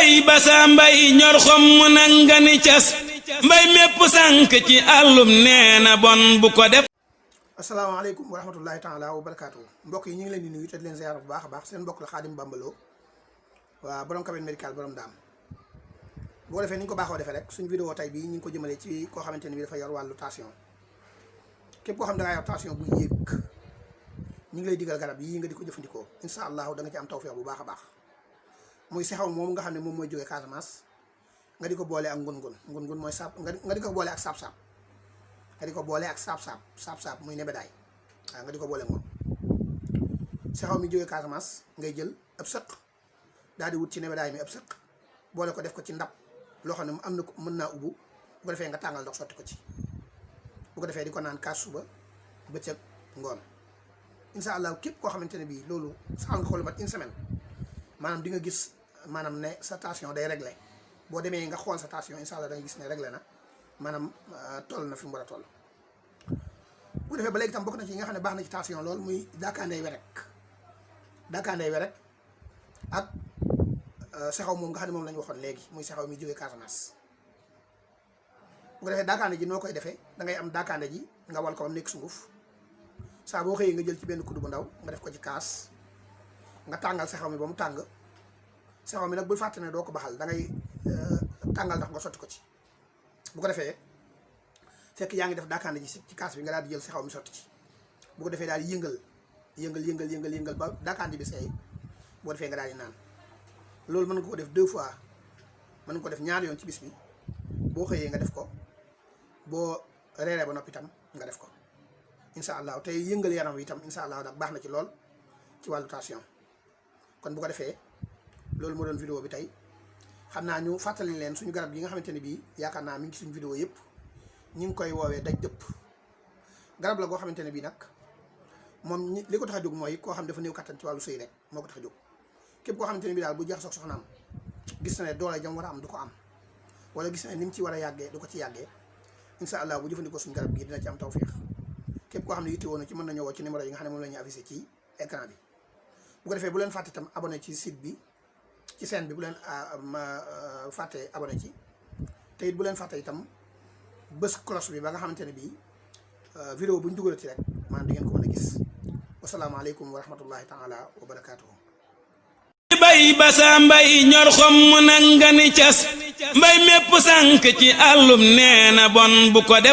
bay basa mbay ñor xom mu nanga ni cas mbay mépp sànk ci àllum neena bon bu ko def. asalaamaaleykum wa rahmatullahi taala wa barakaatu mbokk yi ñu ngi leen di nuyu te di leen ziar bu baax a baax seen mbokk la Xaadim Bamba Lo waa borom cabinet médical borom daam boo defee ni ñu ko baaxoo defee rek suñu vidéo tey bii ñu ngi ko jëmale ci koo xamante ne bi dafa yor wàllu tension képp koo xam da ngaa yor tension bu yéeg ñu ngi lay digal garab yii nga di ko jëfandikoo incha allahu da nga ci am tawfeex bu baax a baax muy sexaw moom nga xam ne moom mooy jógee Casamance nga di ko boole ak ngun-ngun mooy saab nga di ko boole ak saab-saab nga di ko boole ak saab-saab muy nebedaay waaw nga di ko boole moom sexaw mi jógee Casamance ngay jël ab sëq daal di wut ci nebedaay mi ab sëq boole ko def ko ci ndab loo xam ne am na ko mën naa ubbu bu ko defee nga tàngal ndox sotti ko ci bu ko defee di ko naan kaas suba bëccëg ngoon incha allah képp koo xamante ne bii loolu saxal nga xool mat une semaine maanaam di nga gis maanaam ne sa tension day réglé boo demee nga xool sa tension incha allah da nga gis ne réglé na maanaam toll na fi mu war a toll. bu defee ba léegi tam bokk na ci yi nga xam ne baax na ci tension lool muy daakaandey werek ak sexaw moom nga xam ne moom la ñu waxoon léegi muy sexaw mi jógee Casamance. bu ko defee daakaande ji noo koy defee da ngay am daakaande ji nga wal ko am nekk sunguf saa boo xëyee nga jël ci benn kuddu bu ndaw nga def ko ci kaas nga tàngal sexaw mi ba mu tàng sexaw mi nag bul fàtte ne doo ko baxal da ngay tàngal ndox nga sotti ko ci. bu ko defee fekk yaa ngi def daakaande ji ci kaas bi nga daal di jël sexaw mi sotti ci bu ko defee daal di yëngal ba daakaande bi seey boo defee nga daal di naan loolu mën nga ko def 2 fois mën nga ko def ñaari yoon ci bis bi boo xëyee nga def ko boo reeree ba noppi itam nga def ko incha allah tey yëngal yaram wi itam incha allah nag baax na ci lool ci wàllu tension kon bu ko defee loolu moo doon vidéo bi tey xam naa ñu fàttali leen suñu garab yi nga xamante ne bii yaakaar naa mi ngi suñu vidéo yëpp ñu ngi koy woowee daj dëpp garab la goo xamante ne bii nag moom li ko tax a jóg mooy koo xam dafa néew kattan ci wàllu sëy rek moo ko tax a jóg képp koo xamante ne bii daal bu jeex soog soxnaam gis na ne doole jam war a am du ko am wala gis na ni mu ci war a yàggee du ko ci yàggee incha allah bu jëfandikoo suñu garab gi dina ci am tawféex képp koo xam ne yittewoo na ci mën nañoo woo ci numéro yi nga xam ne moom la ñuy affiché ci écran bi bu ko defee bu leen fàtte itam abonné ci site bi ci chaîne bi bu leen fàtte abonné ci te it bu leen fàtte itam bës cloche bi ba nga xamante ne bii vidéo bu ñu dugalati rek maanaam di ngeen ko mën a gis wasalaamaaleykum wa rahmatullahi taala wa barakaatuhu. bay basa mbay ñor xom mu nanga ni cas mbay mépp sànk ci àllum neena bon bu ko def.